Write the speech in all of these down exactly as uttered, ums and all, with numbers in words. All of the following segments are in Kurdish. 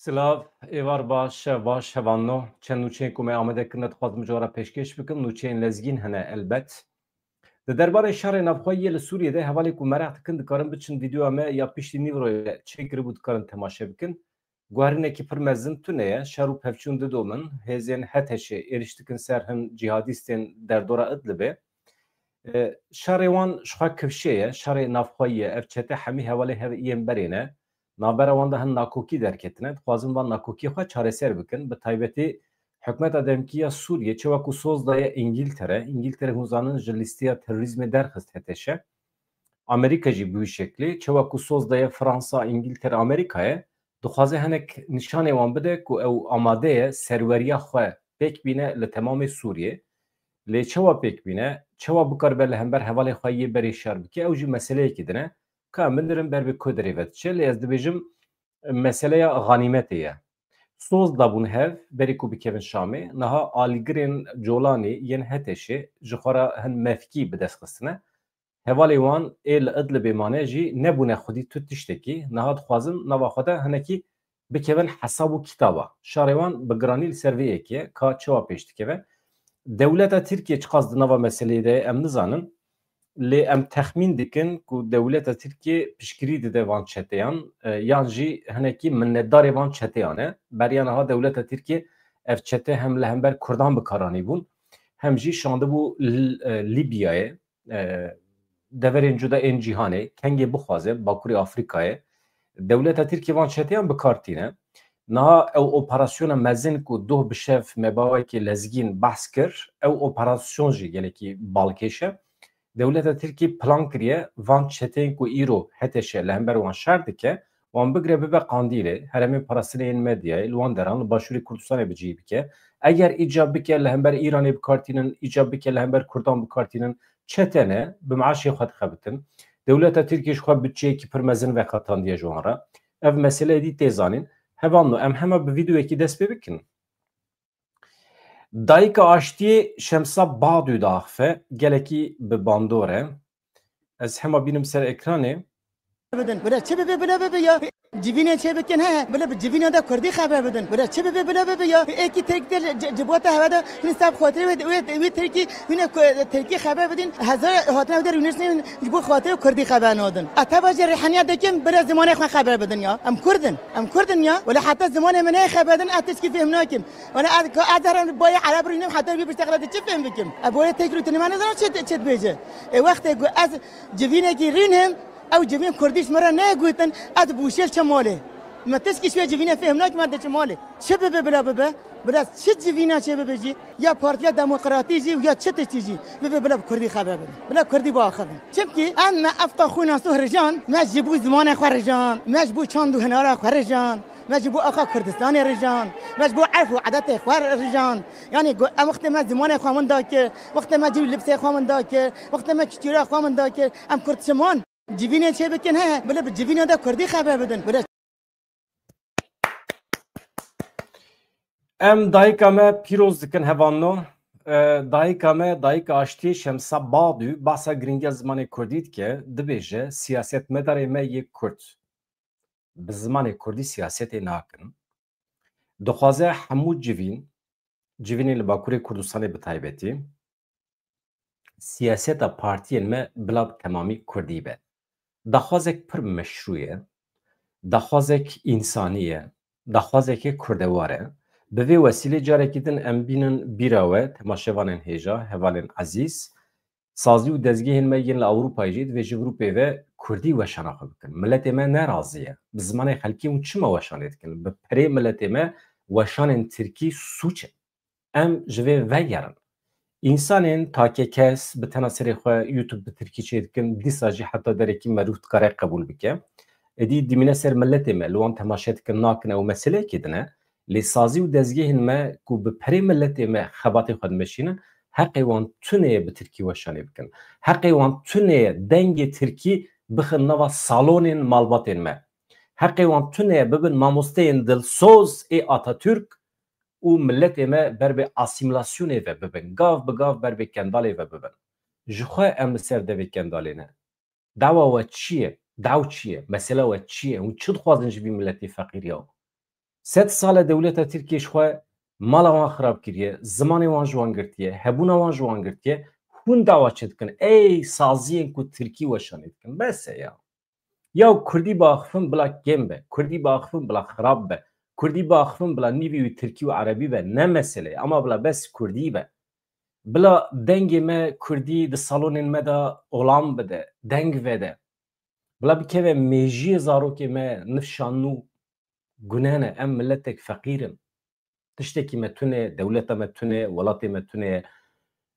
Silav, êvar baş, şev baş, hevalno. Çend nûçeyên ku me amade kirine dixwazim ji we re pêşkêş bikim. Nûçeyên lezgîn hene elbet. Di derbarê şerê navxweyî yê li Sûriyê de hevalê ku meraq dikin dikarin biçin vîdeoya me ya piştî nîvroyê çêkiribû dikarin temaşe bikin. Guherînekî pir mezin tune ye. Şer û pevçûn didomin. Hêzên H T Ş'ê êrîş dikin ser hin cîhadîstên derdora Idlibê. E, şerê wan ji xwe kifşê ye, şerê navxweyî ye. Ev çete hemî hevalê hev yên berê ne. Navbera wan de hin nakokî derketine. Dixwazin van nakokiyê xwe çareser bikin. Bi taybetî hikûmeta demkî ya Sûriyê çawa ku soz daye Îngîltere. Îngîltere hûn zanin ji lîsteya terorîzmê derxist H T Ş. Amerîka jî bi wî şeklî. Çawa ku soz daye Fransa, Îngîltere, Amerîkayê. Dixwaze hinek nîşanê wan bide ku ew amade ye serweriya xwe pêk bîne li temamê Sûriyê. Lê çawa pêk bîne, çawa bikaribe li hember hevalê xwe yê berê şer bike, ew jî meseleyekî din e. Ka em binêrin ber bi ku derê ve diçe, lê ez dibêjim meseleya xanîmetê ye. Soz dabûn hev, berî ku bikevin Şamê, niha alîgirên colanî yên H T Ş'ê ji xwe re hin mefkî bi dest xistine. Hevalê wan ê li Idlibê mane jî nebûne xwedî tu tiştekî, niha dixwazin nava xwe de hinekî bikevin hesab û kitaba. Şerê wan bi giranî li ser vê yekê ye, ka çawa pêş dikeve. Dewleta Tirkiye çiqas di nava meseleyê de ye, em nizanin. Lê em texmîn dikin ku dewleta Tirkiye piştgirî dide van çeteyan, e, yan jî hinekî minnetdarê van çeteyan e. Beriya niha dewleta Tirkiye ev çete hem li hember Kurdan bi kar anîbûn, hem jî şandibû L-, e, Lîbyayê, e, deverên cuda ên cîhanê, kengê bixwaze, Bakurê Afrîkayê, dewleta Tirkiye van çeteyan bi kar tîne. Niha ew operasyona mezin ku doh bi şev me bi awayekî lezgîn behs kir, ew operasyon jî gelekî balkêş e. Dewleta Tirkî plan kiriye van çeteyên ku îro H T Ş li hember wan şer dike, wan bigire bibe Qandîlê, herêmên parastinê yên medyayê, li wan deran, li Başûrê Kurdistanê bi cihî bike. Eger îcab bike li hember Îranê bi kar tînin, îcab bike li hember Kurdan bi kar tînin, çete ne, bi meaşê xwe dixebitin. Dewleta Tirkiyê ji xwe budçeyekî pir mezin veqetandiye ji wan re. Ev meseleyê dî tê zanîn. Hevalno, em hema bi vîdeoyekî dest pê bikin. Dayika Aştiyê Şemsa Badû diaxife, gelekî bi bandor e. Ez hema bînim ser ekranê. Bidin. Bira çi bibe bila bibe ya. Civînê çê bikin he. Bila bi civîna de Kurdî xeber bidin. Bira çi bibe bila bibe ya. Êkî Tirk de ci-, cibata heve de hûn sab xatirê wê, wê, wê Tirkî, hûn e ku-, Tirkî xeber bidin. Hezar hatine wê de rûniştin ji bo xatirê Kurdî xeber nadin. Ete baje riheniya dekim bira zimanê xwe xeber bidin ya. Em Kurdin. Em Kurdin ya. Wala heta zimanê min neyê xeber din, ez tişkî fêhm nakim. Wala ez, ka ez herim bayê Ereb rûnim heta wî biştexile de çi fêhm bikim? E boyê tek rûtinî me nizana çi, çi dibêje. E wextê ku ez civînekî rînim, ew civîn Kurdî ji min re neyê gotin, ez bûşêl çi malê. Me tişkî şûye civînê fêhm nakim, ez diçim malê. Çi bibe bila bibe? Bila çi civîna çê bibe jî? Ya Partiya Demokratî jî û ya çi tiştî jî. Bibe bila bi Kurdî xeber bibin. Bila Kurdî biaxivin. Çimkî em me efqa xwîna sor rijan, me ji bo zimanê xwe rijan, me ji bo çand û hunera xwe rijan. Me ji bo axa Kurdistanê rijan, me ji bo erf û edetê xwe rijan. Yanî go-, em wextê me zimanê xwe winda kir, wextê me cî û libsê xwe winda kir, wextê me kiştîra xwe winda kir, em Kurd çiman? Civînê çê bikin he, bile bi civîna de Kurdî xeber bidin. Bile Em dayika me pîroz dikin hevalno. E, dayika me, dayika aştiyê Şemsa Badû, bahsa girîngiya zimanê Kurdî dike, dibêje, siyasetmedarê me yê Kurd bi zimanê Kurdî siyasetê nakin. Dixwaze hemû civîn, civînê li Bakurê Kurdistanê bi taybetî, siyaseta partiyên me bila bi temamî Kurdî be. Daxwazek pir meşrû ye, daxwazek însanî ye, daxwazeke kurdewar e. Bi vê wesîlê carekî din em bînin bîra we, temaşevanên hêja, hevalên ezîz, sazî û dezgehên me yên li Ewropayê jî divê ji vir û pê ve Kurdî weşana xwe bikin. Miletê me nerazî ye. Bi zimanê xelkê hûn çima weşanê dikin? Bi pirê miletê me weşanên Tirkî sûc e. Em ji vê vegerin. Însanên takekes bi tena serê xwe YouTube bi Tirkî çê dikin, dîsa jî heta derekî merûv dikare qebûl bike. Êdî dimîne ser miletê me, li wan temaşe dikin, nakin ew meseleyekê din e. Lê sazî û dezgehên me ku bi perê miletê me xebatê xwe dimeşînin, heqê wan tune ye bi tirkî weşanê bikin. Heqê wan tune ye dengê tirkî bixin nava salonên malbatên me. Heqê wan tune ye bibin mamosteyên dilsoz ê Atatürk û miletê me ber bi asîmîlasyonê ve bibin. Gav bi gav ber bi kendalê ve bibin. Ji xwe em li ser devê kendalê ne. Dawa we çi ye? Daw çi ye? Mesela we çi ye? Hûn çi dixwazin ji vî miletî feqîriya? Sed sal e dewleta Tirkiyê ji xwe mala wan xirab kiriye, zimanê wan ji wan girtiye, hebûna wan ji wan girtiye, hûn dawa çi dikin? Ey saziyên ku tirkî weşanê dikin. Bes e ya. Ya kurdî biaxifin bila kêm be, kurdî biaxifin bila xirab be, kurdî biaxifin bila nîvî wî tirkî û erebî be, ne mesele ye, ama bila bes kurdî be. Bila dengê me kurdî di salonên me de olam bide, deng vede. Bila bikeve mêjiyê zarokê me, nifşan nû gune ne, em miletek feqîr in. Tiştekî me tune, dewleta me tune, welatê me tune ye.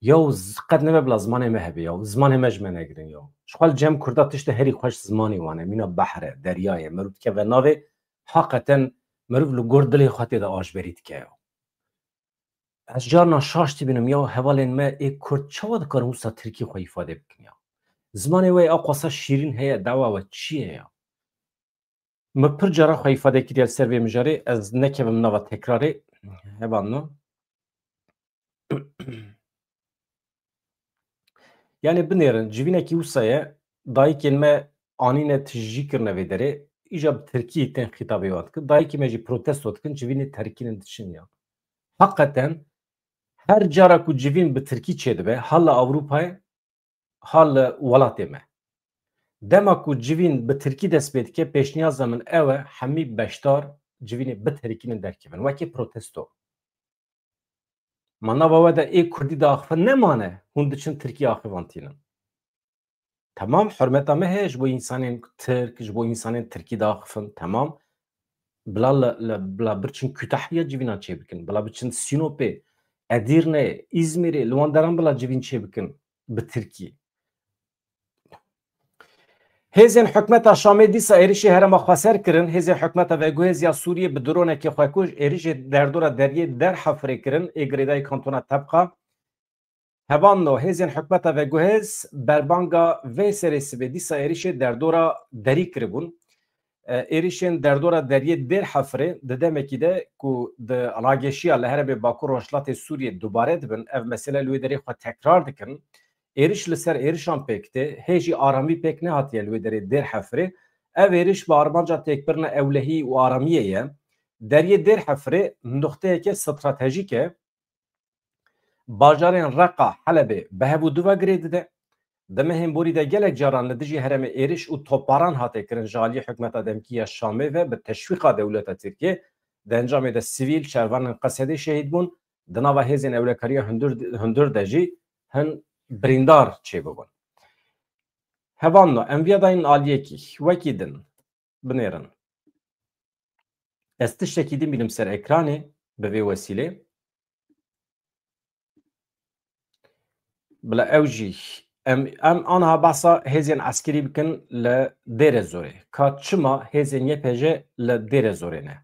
Yaw z-, qet nebe bila zimanê me hebe yaw. Zimanê me ji me negirin yaw. Ji xwe li cem Kurda tiştê herî xweş zimanê wan e. Mîna behr e, derya ye. Meriv dikeve navê, haqeten meriv li gor dilê xwe tê de aşberî dike yaw. Ez carna şaş dibînim yaw, hevalên me ê Kurd çawa dikarin wisa tirkî xwe îfade bikin yaw. Zimanê we ya qasa şîrîn heye, dawa we çi ye yaw? Min pir cara xwe îfade kiriye li ser vê mijarê, ez nekevim nava tekrarê. Hevalno. Yani binêrin, civînekî wisa ye, dayikên me anîne tijî kirine vê derê, îja bi tirkî tên xîtabê wan dikin, dayikê me jî protesto dikin, civînê terikînin diçin ya. Heqeten her cara ku civîn bi tirkî çêdibe, ha li Ewropayê, ha li welatê me. Dema ku civîn bi tirkî dest pê dike, pêşniyaza min ew e, hemî beşdar civînê bi tirkînin derkevin. Wekî protesto. Ma nava we de ê kurdî diaxifin nemane, hûn diçin tirkî axivantînin. Temam, hurmeta me heye ji bo însanên tirk, ji bo însanên tirkî diaxifin, temam. Bila li, li, bila birçin Kütahya civînan çêbikin, bila biçin Sinopê, Edirneyê, Îzmîrê, li wan deran bila civîn çêbikin bi tirkî. Hêzên hikûmeta Şamê dîsa êrişê herêma xweser kirin. Hêzên hikûmeta veguhêz ya Sûriyê bi dronekê xwekuj êrişê derdora deriyê Derhafirê kirin, ê girêdayî kantona Tebqa. Hevalno, hêzên hikûmeta veguhêz berbanga vê serê sibê dîsa êrişê derdora derî kiribûn. E, êrişên derdora deriyê Dêr Hefirê di demekî de ku di rageşiya li herêmê Bakur Rojhilatê Sûriyê dubare dibin, ev mesele li wê derê xwe tekrar dikin. Êriş li ser êrişan pêk tê, hê jî aramî pêk nehatiye li wê derê Dêr Hefirê. Ev êriş bi armanca têkbirina ewlehî û aramiyê ye. Deriyê Dêr Hefirê nuqteyeke stratejîk e. Bajarên Reqa, Helebê bi hev û du ve girê dide. Di mehên borî de gelek caran li dijî herêmê êriş û toparan hate kirin ji aliyê hikûmeta demkî ya Şamê ve bi teşwîqa dewleta Tirkiyê. Di encamê de sivîl, şervanên Qesedê şehîd bûn. Di nava hêzên ewlekariya hundir, hundir de jî hin birîndar çêbûbûn. Hevalno, em viya dayîn aliyekî, wekî din. Binêrin. Ez tiştekî din bînim ser ekranê bi vê wesîlê. Bila ew jî em, em aniha behsa hêzên eskerî bikin li Dêrezorê. Ka çima hêzên Y P J li Dêrezorê ne?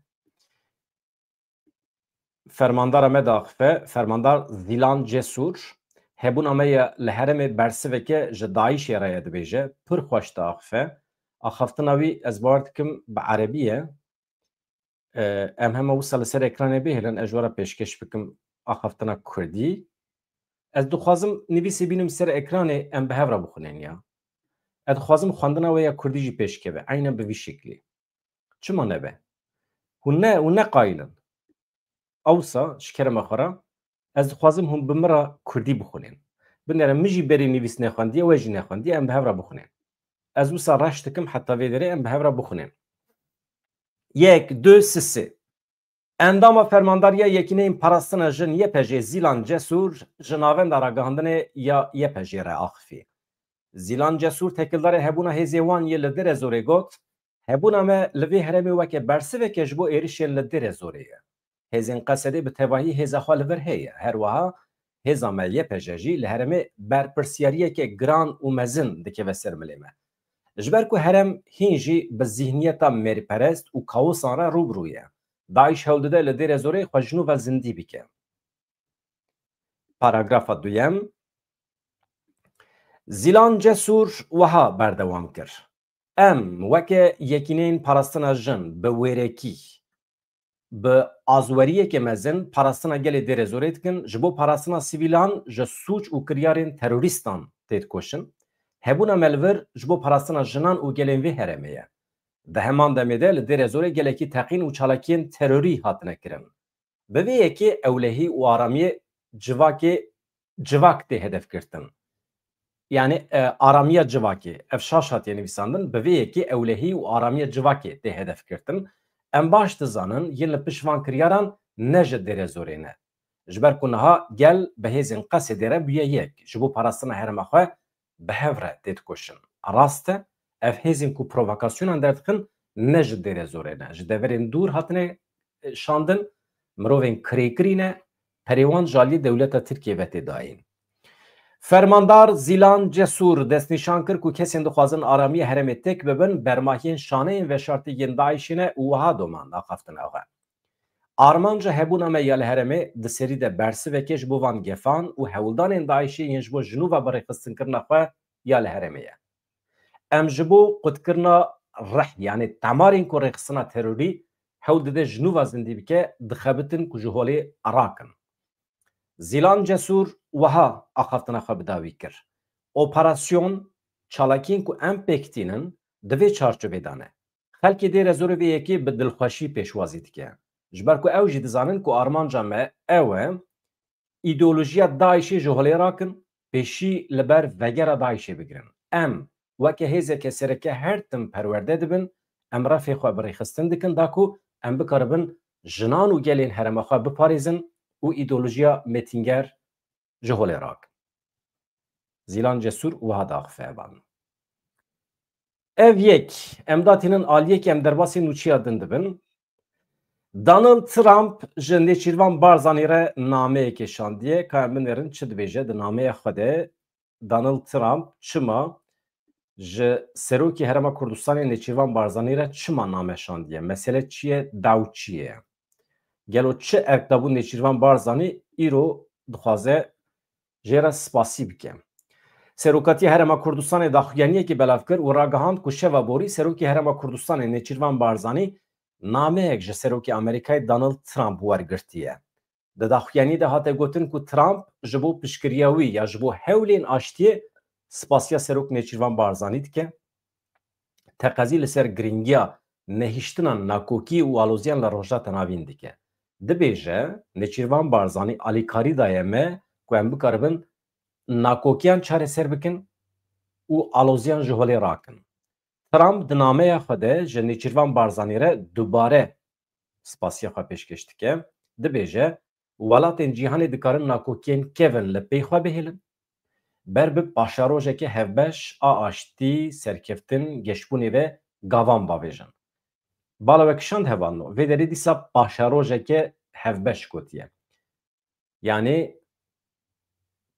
Fermandara me diaxife, Fermandar Zîlan Cesûr, hebûna me ya li herêmê bersiveke ji DAIŞê re ye dibêje, pir xweş diaxife. Axaftina wî ez bawer dikim bi erebî ye. E, em hema wisa li ser ekranê bihêlin, ez ji we re pêşkêş bikim axaftina kurdî. Ez dixwazim nivîsê bînim ser ekranê, em bi hev re bixwînin ya. Ez dixwazim xwendina we ya kurdî jî pêşkeve, eynen bi vî şeklî. Çima nebe? Hûn ne, hûn ne qayil in. Ewsa, ji kerema xwe re, ez dixwazim hûn bi min re kurdî bixwînin. Binêre, min jî berî nivîs nexwendiye, we jî nexwendiye, em bi hev re bixwînin. Ez wisa reş dikim heta vê derê em bi hev re bixwînin. Yek, du, sê, sê. Endama Fermandariya Yekîneyên Parastina Jin Y P J Zîlan Cesûr ji navenda ragihandinê ya Y P J re axifî. Zîlan Cesûr, têkildarê hebûna hêzê wan yê li Dêrezorê got, hebûna me li vê herêmê weke bersiveke ji bo êrişên li Dêrezorê ye. Hêzên Qesedê bi tevahî hêza xwe li vir heye. Her wiha hêza me Y P J jî li herêmê berpirsiyariyeke giran û mezin dikeve ser milê me. Ji ber ku herêm hîn jî bi zîhniyeta mêrperest û kaosan re rû bi rû ye. DAIŞ hewl dide li Dêrezorê xwe ji nû ve zindî bike. Paragrafa duyem. Zîlan Cesûr wiha berdewam kir. Em weke Yekîneyên Parastina Jin bi wêrekî, bi azweriyeke mezin parastina gelê Dêrezorê dikin, ji bo parastina sivîlan ji sûc û kiryarên terorîstan têdikoşin. Hebûna me li vir ji bo parastina jinan û gelên vê herêmê ye. Di heman demê de li Dêrezorê gelekî teqîn û çalakiyên terorî hatine kirin. Bi vê yekê ewlehî û aramiyê civakê civak tê hedef girtin. Yani, e, aramiya civakê. Ev şaş hatiye nivîsandin, bi vê yekê ewlehî û aramiya civakê tê hedef girtin. Em baş dizanin, yên li pişt van kiryaran ne ji Dêrezorê ne. Ji ber ku niha gel bi hêzên Qesedê re bûye yek, ji bo parastina herêma xwe bi hev re tê dikoşin. Rast e, ev hêzên ku provokasyonan derdixin ne ji Dêrezorê ne. Ji deverên dûr hatine, e, şandin, mirovên kirêkirî ne, perê wan ji aliyê dewleta Tirkiyê ve tê dayîn. Fermandar Zîlan Cesûr destnîşan kir ku kesên dixwazin aramiya herêmê têk bibin, bermahiyên şaneyên veşartî yên DAIŞê ne û wiha domand axaftina xwe. Armanca hebûna me ya li herêmê di serî de bersivekê ji bo van gefan û hewldanên DAIŞê yên ji bo jinûva bi rêxistinkirina xwe ya li herêmê ye. Em ji bo qutkirina rih, yanî temarên ku rêxistina terorî hewl dide jinûva zindî bike, dixebitin ku ji holê rakin. Zîlan Cesûr wiha axaftina xwe bi dawî kir. Operasyon, çalakiyên ku em pêk tînin, di vê çarçovê de ne. Xelkê Dêrezorê vê yekê bi dilxweşî pêşwazî dike. Ji ber ku ew jî dizanin ku armanca me ew e, îdeolojiya DAIŞê ji holê rakin, pêşî li ber vegera DAIŞê bigirin. Em weke hêzeke sereke her tim perwerde dibin, em refê xwe bi rêxistin dikin da ku em bikaribin jinan û gelên herêma xwe biparêzin û îdeolojiya mêtînger ji holê rakin. Zîlan Cesûr wiha diaxife hevalno. Ev yek, em datînin aliyekî, em derbasî nûçeya din dibin. Donald Trump ji Nêçîrvan Barzanî re nameyekê şandiye. Ka em binêrin çi dibêje di nameya xwe de? Donald Trump çima ji Serokê Herêma Kurdistanê Nêçîrvan Barzanî re çima name şandiye? Mesele çi ye? Daw çi ye? Gelo çi erk dabû Nêçîrvan Barzanî îro dixwaze jê re spasî bike? Serokatiya Herêma Kurdistanê daxuyaniyekê belav kir û ragihand ku şeva borî Serokê Herêma Kurdistanê Nêçîrvan Barzanî nameyek ji Serokê Amerîkayê Donald Trump wergirtiye. Di daxuyaniyê de hate gotin ku Trump ji bo piştgiriya wî ya ji bo hewlên aştiyê spasiya Serok Nêçîrvan Barzanî dike. Teqezî li ser giringiya nehiştina nakokî û aloziyan li Rojhilata Navîn dike. Dibêje, Nêçîrvan Barzanî alîkarî daye me ku em bikaribin nakokiyan çareser bikin û aloziyan ji holê rakin. Trump di nameya xwe de ji Nêçîrvan Barzanî re dubare spasiya xwe pêşkêş dike. Dibêje, welatên cîhanê dikarin nakokiyên kevin li pey xwe bihêlin. Ber bi paşerojeke hevbeş a aştî, serkeftin, geşbûnê ve gavan bavêjin. Bala we kişand hevalno, vê derê dîsa paşerojeke hevbeş gotiye. Yanî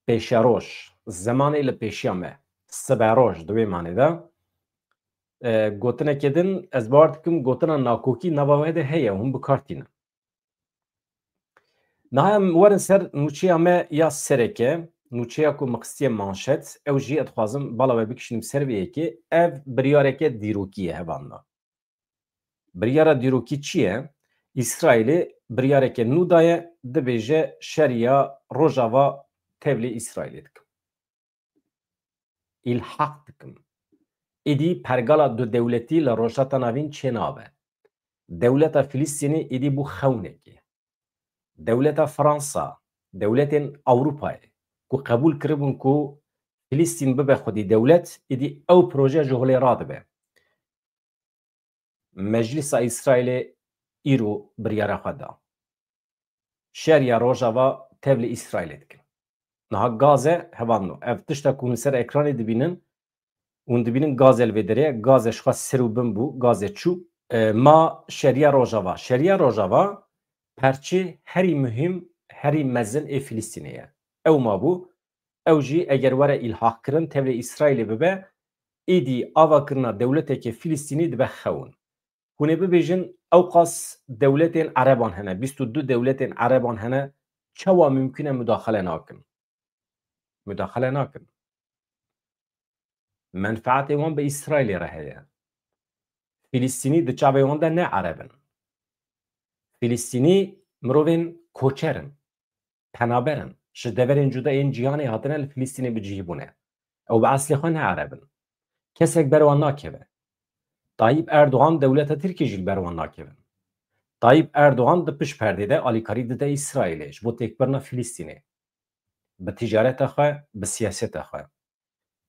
pêşeroj, zemanê li pêşiya me, siberoj di wê manê de. E, gotinekê din, ez bawer dikim, gotina nakokî nava we de heye, hûn bi kar tînin. Niha em werin ser nûçeya me ya sereke, nûçeya ku min xistiye manşet, ew jî ez dixwazim bala we bikişînim ser vê yekê, ev biryareke dîrokî ye hevalno. Biryara dîrokî çi ye? Îsraîlê biryareke nû daye, dibêje şeriya Rojava tevlî Îsraîlê dikim. Îlhaq dikim. Êdî pergala du dewletî li Rojhilata Navîn çênabe. Dewleta Filistînê êdî bû xewnekê. Dewleta Fransa, dewletên Ewropayê ku qebûl kiribûn ku Filistîn bibe xwedî dewlet, êdî ew proje ji holê radibe. Meclisa Îsraîlê îro biryara xwe da. Şeriya Rojava tevlî Îsraîlê dikin. Niha Gaze hevalno. Ev tişta ku hûn ser ekranê dibînin, hûn dibînin Gaze li vê derê ye. Gaze ji xwe ser û bin bû. Gaze çû. E, ma şeriya Rojava. Şeriya Rojava perçê herî muhîm, herî mezin ê Filistînê ye. Ew mabû. Ew jî eger were îlhaqkirin, tevlê Îsraîlê bibe, êdî avakirina dewleteke Filistînî dibe xewn. Hûn ê bibêjin, ewqas dewletên Ereban hene, bîst û du dewletên Ereban hene, çawa mimkun e mudaxele nakin? Mudaxele nakin. Menfaetê wan bi Îsraîlê re heye. Filistînî di çavê wan de ne Ereb in. Filistînî mirovên koçer in, penaber in. Ji deverên cuda yên cîhanê hatine li Filistînê bi cihî bûne. Ew bi eslê xwe ne Ereb in. Kesek ber wan nakeve. Tayyip Erdogan dewleta Tirkiyê jî li ber wan nakevin. Tayyip Erdogan di pişt perdê de alîkarî dide Îsraîlê ji bo têkbirina Filistînê. Bi ticareta xwe, bi siyaseta xwe.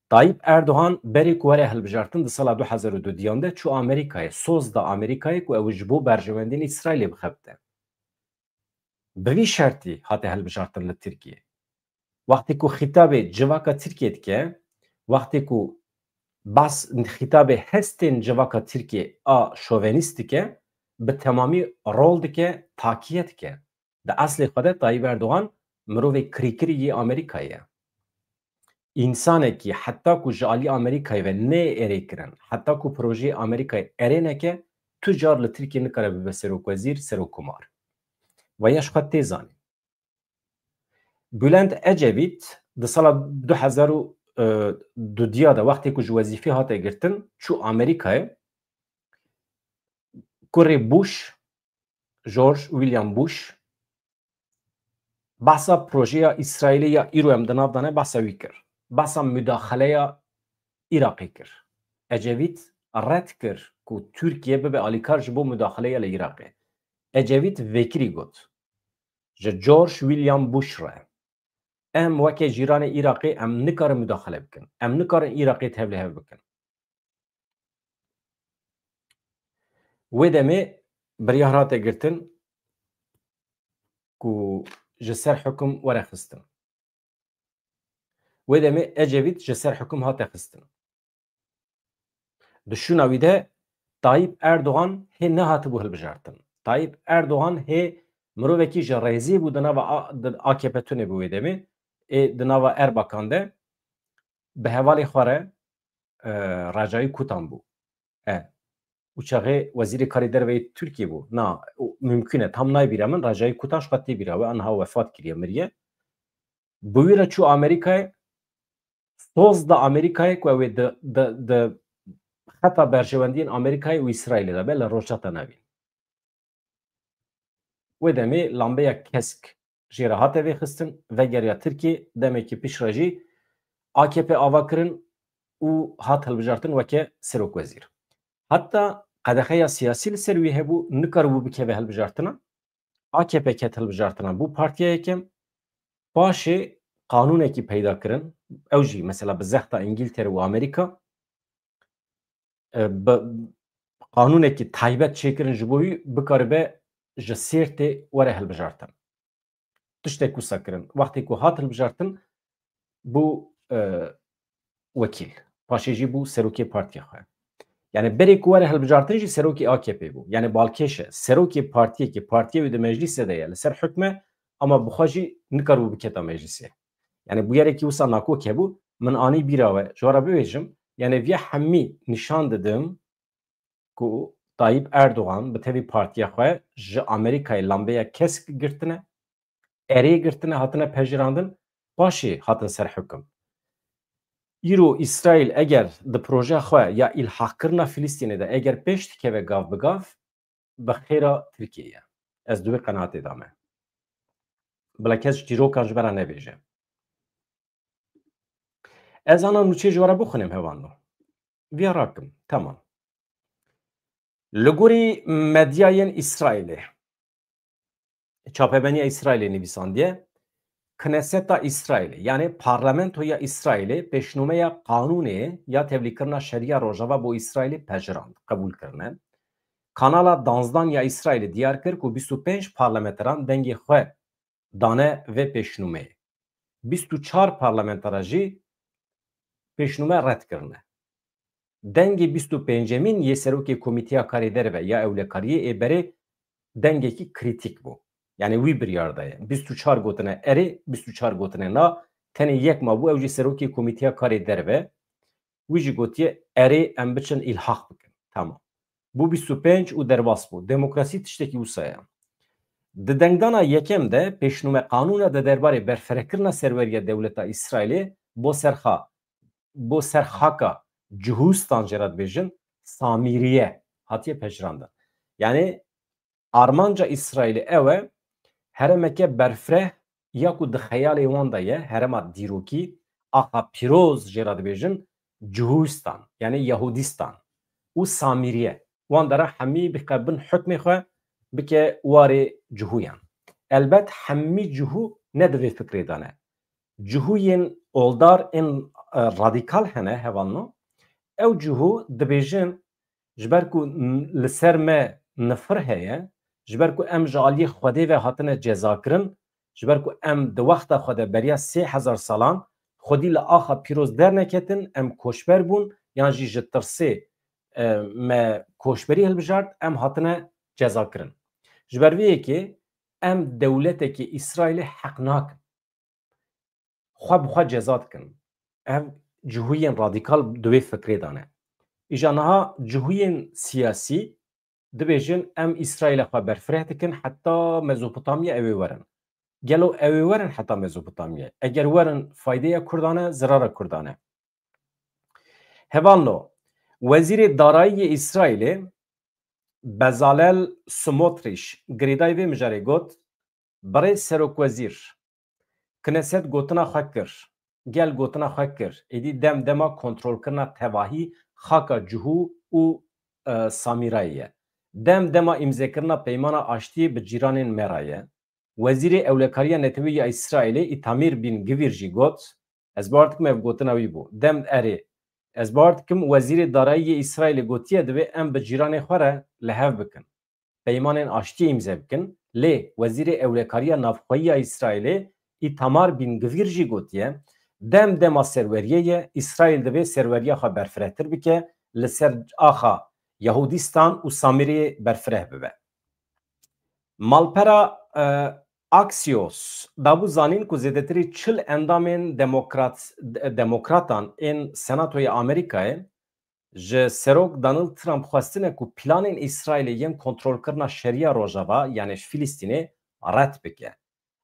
Tayyip Erdogan berê ku were hilbijartin di sala du hezar û dudiyan de çû Amerîkayê, soz da Amerîkayê ku ew ji bo berjewendiyên Îsraîlê bixebite. Bi vî şertî hate hilbijartin li Tirkiyê. Wextê ku xîtabê civaka Tirkiyê dike, wextê ku bas xîtabê hestên civaka Tirkiyê a şovenîst dike, bi temamî rol dike, takiye dike. Di eslê xwe de Tayyip Erdogan mirovê kirîkirî yê Amerîkayê ye. Însanekî heta ku ji alî Amerîkayê ve neyê erê kirin, heta ku projeyê Amerîkayê erê neke, tu car li Tirkiyê nikare bibe serokwezîr, serokkomar. Ve ya ji xwe tê zanîn. Bülent Ecevît di sala du hezar û dudiya de wextê ku ji wezîfê hate girtin, çû Amerîkayê, kurê Bush, George William Bush, behsa projeya Îsraîlê ya îro em di nav de ne, behsa wî kir. Behsa mudaxeleya Iraqê kir. Ecevît red kir ku Tirkiye bibe alîkar ji bo mudaxeleya li Iraqê. Ecevît vêkirî got, ji George William Bush re, em weke cîranê Iraqê em nikarin mudaxele bikin. Em nikarin Iraqê tevlihev bikin. Wê demê biryar hate girtin ku ji ser hukum were xistin. Wê demê Ecevît ji ser hukum hate xistin. Di şûna wî de Tayyip Erdogan hê nehatibû hilbijartin. Tayyip Erdogan hê mirovekî ji rêzê bû di nava A-, di A K P tunê bû wê demê. Ê di nava Erbakan de bi hevalê xwe re, e, Recai Kutan bû. E, û çaxê wezîrê karê derve yê Tirkiyê bû. Na, û mimkun e, tam nayê bîra min, Recai Kutan ji xwe tê bîra we, anha wefat kiriye, miriye. Bi wî re çû Amerîkayê, soz da Amerîkayê ku ew ê di, di, di xeta berjewendiyên Amerîkayê û Îsraîlê de be li Rojhilata Navîn. Wê demê lambeya kesk jê re hate vêxistin, vegeriya Tirkiyê, demekî piştre jî A K P ava kirin û hat hilbijartin weke serokwezîr. Heta qedexeya siyasî li ser wî hebû, nikaribû bikeve hilbijartina. A K P ket hilbijartina, bû partiya yekem. Paşê qanûnekî peyda kirin. Ew jî mesela bi zexta Îngiltere û Amerîka, e, bi qanûnekî taybet çêkirin ji bo wî bikaribe ji Sêrtê were hilbijartin. Tiştek wisa kirin. Wextê ku hat hilbijartin, bû, e, wekîl. Paşê jî bû serokê partiya xwe. Yani berê ku were hilbijartin jî serokê A K P bû. Yani balkêş e. Serokê partiyekê, partiya wî di meclîsê de ye, li ser hukm e, ama bi xwe jî nikaribû biketa meclîsê. Yani bûyerekî wisa nakok hebû, min anî bîra we, ji we re bibêjim, yani viya hemî nîşan didim ku Tayyip Erdogan bi tevî partiya xwe ji Amerîkayê lambeya kesk girtine, erê girtine, hatine pejirandin, paşê hatin ser hukum. Îro Îsraîl eger di projeya xwe ya îlhaqkirina Filistînê de eger pêş dikeve gav bi gav, bi xêra Tirkiyê ye. Ez di wê qenaatê de me. Bila kes ji çîrokan ji me re nebêje. Ez ana nûçê ji we re bixwînim, hevalno. Viya rakim. Tamam. Li gorî medyayên Îsraîlê, çapemeniya Îsraîlê nivîsandiye, Kneseta Îsraîlê, yani Parlamentoya Îsraîlê pêşnûmeya qanûnê ya tevlîkirina şeriya Rojava bo Îsraîlê pejirand, qebûl kirine. Kanala danzdan ya Îsraîlê diyar kir ku bîst û pênc parlamenteran dengê xwe dane vê pêşnûmeyê. Bîst û çar parlamentera jî pêşnûme red kirine. Dengê bîst û pêncemîn yê serokê Komîteya Karê Derve ya Ewlekariyê ê berê dengekî krîtîk bû. Yani wî biryar daye. Bîst û çar gotine erê, bîst û çar gotine na, tenê yek mabû, ew jî serokê Komîteya Karê Derve. Wî jî gotiye, erê, em biçin îlhaq bikin. Tamam. Bû bîst û pênc û derbas bû. Demokrasî tiştekî wisa ye. Di dengdana yekem de pêşnûme qanûna de derbarê berfirekirina serweriya dewleta Îsraîlê bo ser xa-, bo ser xaka Cihûstan jê re dibêjin, Samîriye hatiye pejirandin. Yani armanca Îsraîlê ew e, herêmeke berfireh ya ku di xeyalê wan de ye, herêma dîrokî, axa pîroz jê re dibêjin, Cihûstan, yani Yahudistan. û Samîriye. Wan dera hemî bike bin hukmê xwe, bike warê cihûyan. Elbet hemî cihû ne di vê fikrê de ne. Cihûyên oldar ên, e, radîkal hene hevalno. Ew cihû dibêjin, ji ber ku n-, li ser me nifir heye, ji ber ku em ji aliyê Xwedê ve hatine cezakirin, ji ber ku em di wexta xwe de beriya sê hezar salan xwedî li axa pîroz derneketin, em koçber bûn yan jî ji tirsê, e, me koçberî hilbijart, em hatine cezakirin. Ji ber vê yekê em dewletekî Îsraîlê heq nakin. Xwe bi xwe ceza dikin. Ev cihûyên radîkal di wê fikrê de ne. Îja niha cihûyên siyasî dibêjin, em Îsraîlê xwe berfireh dikin heta Mezopotamya ew ê werin. Gelo ew ê werin heta Mezopotamya? Eger werin, faydeya Kurdan e, zirara Kurdan e? Hevalno, Wezîrê Darayî yê Îsraîlê Bezalel Smotrîş girêdayî vê mijarê got, Birêz Serokwezîr, Kneset gotina xwe kir, gel gotina xwe kir, êdî dem dema kontrolkirina tevahî xaka Cihû û, e, Samîrayê ye. Dem dema îmzekirina peymana aştiyê bi cîranên me re ye. Wezîrê Ewlekariya Netewî ya Îsraîlê Îtamîr Bin Gvîr jî got, ez bawer dikim ev gotina wî bû, dem erê, ez bawer dikim Wezîrê Darayî yê Îsraîlê gotiye, divê em bi cîranê xwe re li hev bikin, peymanên aştiyê îmze bikin, lê Wezîrê Ewlekariya Navxweyî ya Îsraîlê Îtamar Bin Gvîr jî gotiye, dem dema serweriyê ye, Îsraîl divê serweriya xwe berfirehtir bike, li ser axa Yahudîstan û Samîriyê berfireh bibe. Malpera, e, Axios dabû zanîn ku zêdetirî çil endamên demokrat, de-, demokratan ên Senatoya Amerîkayê ji Serok Donald Trump xwestine ku planên Îsraîlê yên kontrolkirina Şeriya Rojava, yanî ji Filistînê, red bike.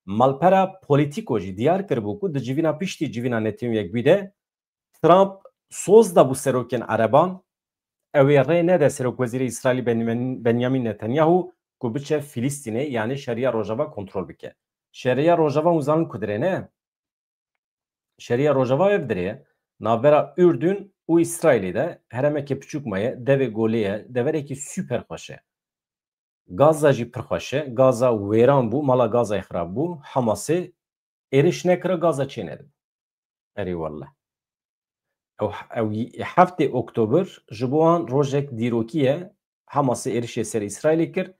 Malpera Politico jî diyar kiribû ku di civîna piştî civîna Netewî Yekbûyî de Trump soz dabû serokên Ereban, ew ê rê nede Serokwezîrê Îsraîlî Benyamin, Benyamin Netanyahu ku biçe Filistînê, yanî Şeriya Rojava kontrol bike. Şeriya Rojava hûn zanin ku dirê ne? Şeriya Rojava ev dirê ye. Navbera Urdun û Îsraîlê de heremeke piçûk maye, devê golê ye, deverekî super xweş e. Gaza jî pir xweş e. Gaza wêran bû, mala Gazayê xirab bû. Hamasê êriş nekira, Gaza çê nedibû. Erê wallah. Ew, ew heftê Oktober ji bo wan rojek dîrokî ye. Hamasê êrişê ser Îsraîlê kir.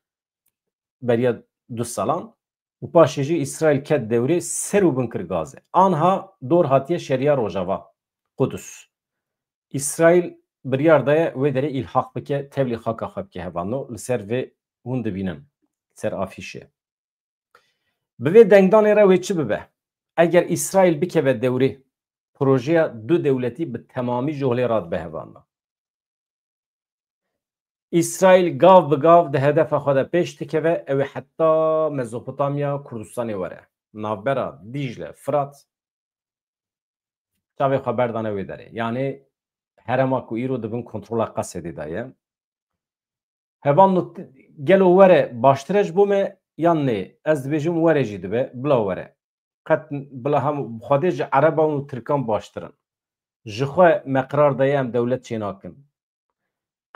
Beriya du salan. Û paşê jî Îsraîl ket dewrê, ser û bin kir Gazê. Anha dor hatiye Şeriya Rojava, Qudus. Îsraîl biryar daye wê derê îlhaq bike, tevlî xaka xwe bike hevano, li ser vê hûn dibînin, ser afîşê. Bi vê dengdanê re wê çi bibe? Eger Îsraîl bikeve dewrê, projeya du dewletî bi temamî ji holê radibe hevano. Îsraîl gav bi gav di hedefa xwe de pêş dikeve, ew ê heta Mezopotamya Kurdistanê were. Navbera Dîcle, Firat, çavê xwe berdane wê derê. Yanî herema ku îro di bin kontrola Qesedê de ye. Hevalno, gelo were baştir e ji bo me yan nê? Ez dibêjim were jî dibe, bila were. Qet n-, bila hem Xwedê ji Ereban û Tirkan baştir in. Ji xwe me qerar daye em dewlet çênakin.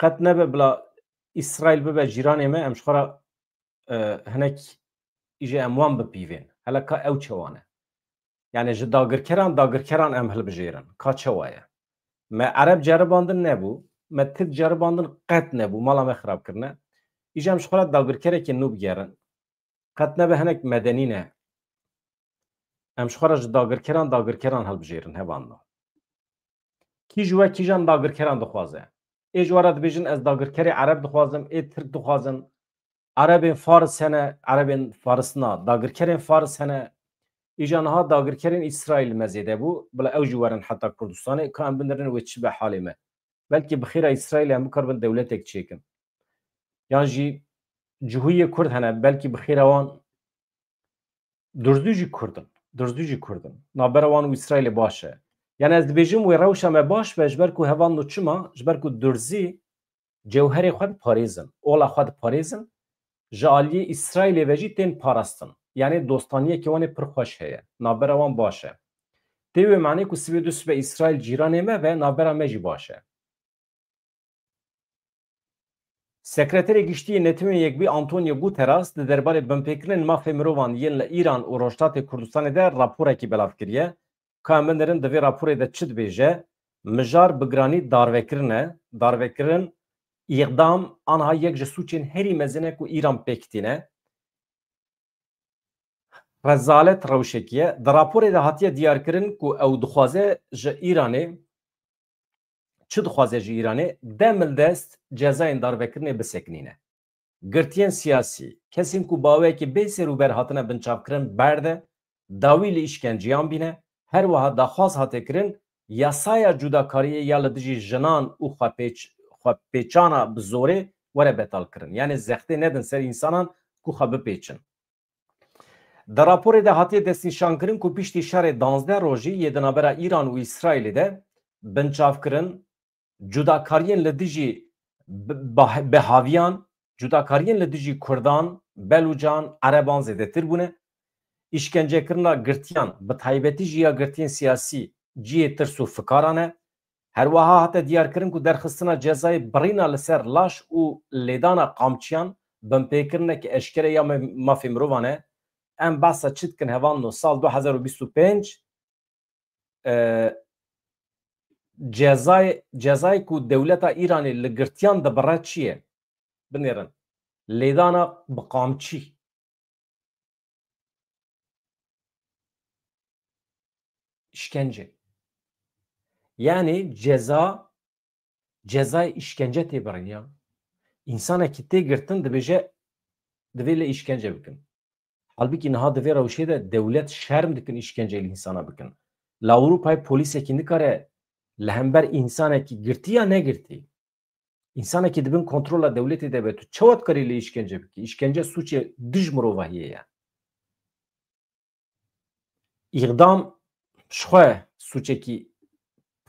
Qet nebe bila Îsraîl bibe cîranê me, em ji xwe re, e, hinek îje em wan bipîvên. Hele ka ew çewa ne? Yanî ji dagirkeran, dagirkeran em hilbijêrin. Ka çewa ye? Me Ereb ceribandin nebû, me Tirk ceribandin qet nebû, mala me xirab kirine. Îje em ji xwe re dagirkerekê nû bigerin. Qet nebe hinek medenî ne. Em ji xwe re ji dagirkeran, dagirkeran hilbijêrin, hevalno. Kî ji we kîjan dagirkeran dixwaze? Ê ji we re dibêjin, ez dagirkerê Ereb dixwazim, ê Tirk dixwazin. Erebên Faris hene, Erebên Faris na, dagirkerên Faris hene. Îja niha dagirkerên Îsraîl me zêde bû, bila ew jî werin heta Kurdistanê, ka em binirin wê çi be halê me. Belkî bi xêra Îsraîlê em bikaribin dewletek çêkin. Yan jî cihûyê Kurd hene, belkî bi xêra wan. Durzû jî Kurd in. Durzû jî Kurd in. Navbera wan û Îsraîlê baş e. Yanî ez dibêjim wê rewşa me baş be, ji ber ku hevalno çima, ji ber ku Durzî cewherê xwe diparêzin, ola xwe diparêzin, ji aliyê Îsraîlê ve jî tên parastin. Yanî dostaniyeke wan ê pir xweş heye. Navbera wan baş e. Tê wê manê ku sibê du sibe Îsraîl cîranê me ve, navbera me jî baş e. Sekreterê Giştî yê Netewên Yekbûyî Antonio Guterres di derbarê binpêkirinên mafê mirovan yên li Îran û Rojhilatê Kurdistanê de raporekî belav kiriye. Ka em binêrin di vê raporê de çi dibêje? Mijar bi giranî darvekirin e. Darvekirin, îqdam, anha yek ji sûcên herî mezin e ku Îran pêk tîne. Rezalet rewşekî ye. Di raporê de hatiye diyarkirin ku ew dixwaze ji Îranê, çi dixwaze ji Îranê? Demildest cezayên darvekirinê bisekinîne. Girtiyên siyasî, kesên ku bi awayekî bê serûber hatine binçavkirin berde, dawî li îşkenceyan bîne, her wiha daxwaz hate kirin, yasaya cudakariyê ya li dijî jinan û xwepêç-, xwepêçana bi zorê were betalkirin. Yanî zextê nedin ser însanan ku xwe bipêçin. Di raporê de hatiye destnîşankirin ku piştî şerê danzdeh rojî yê di navbera Îran û Îsraîlê de binçavkirin, cudakariyên li dijî bi-, bah-, behaviyan, cudakariyên li dijî Kurdan, Belûcan, Ereban zêdetir bûne. Îşkencekirina girtiyan, bi taybetî jî ya girtiyên siyasî cihê tirs û fikaran e. Her wiha hate diyarkirin ku derxistina cezayê birîna li ser laş û lêdana qamçiyan binpêkirinek eşkere ya me-, mafê mirovan e. Em behsa çi dikin hevalno? Sal du hezar û bîst û pênc, e, cezayê, cezayê ku dewleta Îranê li girtiyan dibire çi ye? Binêrin. Lêdana bi qamçî. Îşkence. Yanî ceza, cezayê îşkence tê birin ya. Însanekî tê girtin dibêje divê lê îşkence bikin. Halbikî niha di vê rewşê de dewlet şerm dikin îşkence li însana bikin. Li Ewropayê polîsekî nikare li hember însanekî girtî ya negirtî, însanekî di bin kontrola dewletê de be, tu çawa dikarî lê îşkence bikî? Îşkence sûcê dij mirovahiyê ye. Îqdam ji xwe sûcekî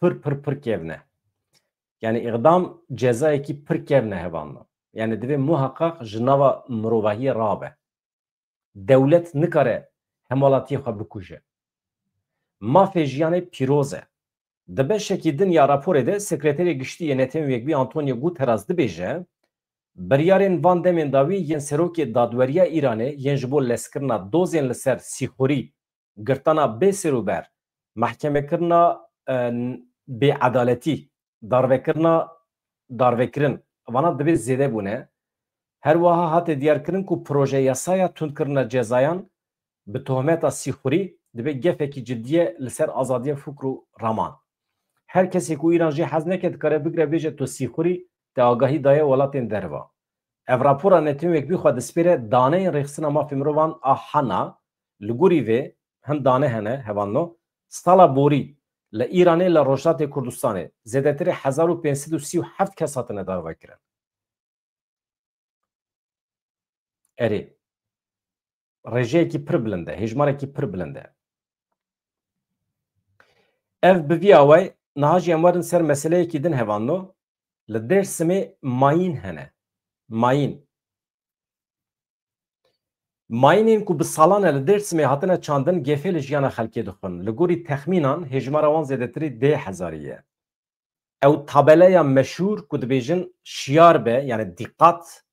pir, pir, pir kevn e. Yanî îqdam cezayekî pir kevn e hevalno. Yanî divê muheqeq ji nava mirovahiyê rabe. Dewlet nikare hemwelatiyê xwe bikuje. Mafê jiyanê pîroz e. Di beşekî din ya raporê de Sekreterê Giştî yê Netewên Yekbûyî Antonio Guterres dibêje, biryarên van demên dawî yên serokê dadweriya Îranê yên ji bo lezkirina dozên li ser sîxurî, girtana bê serûber, mehkemekirina, e, bêedaletî, darvekirina, darvekirin, vana dibê zêde bûne. Her wiha hate diyarkirin ku proje yasaya tundkirina cezayan bi tohmeta sîxurî dibe gefekî cidî ye li ser azadiya fikr û raman. Her kesê ku Îran jê hez neke dikare bigire bêje tu sîxurî te agahî daye welatên derva. Ev rapora Netewên Yekbûyî xwe dispêre daneyên rêxistina mafê mirovan a hana, li gorî vê hin dane hene hevalno, sala borî li Îranê li Rojhilatê Kurdistanê zêdetirê hezar û pênc sed û sî û heft kes hatine darvekirin. Erê. Rêjeyekî pir bilind e, hêjmarekî pir bilind e. Ev bi vî awayî, niha jî em werin ser meseleyekî din hevalno, li Dêrsimê mayîn hene. Mayîn. Mayînên ku bi salan e li Dêrsimê hatine çandin gefê li jiyana xelkê dixwin. Li gorî texmînan hêjmara wan zêdetirî deh hezarî ye. Ew tabeleya meşhûr ku dibêjin şiyar be, yani dîqat,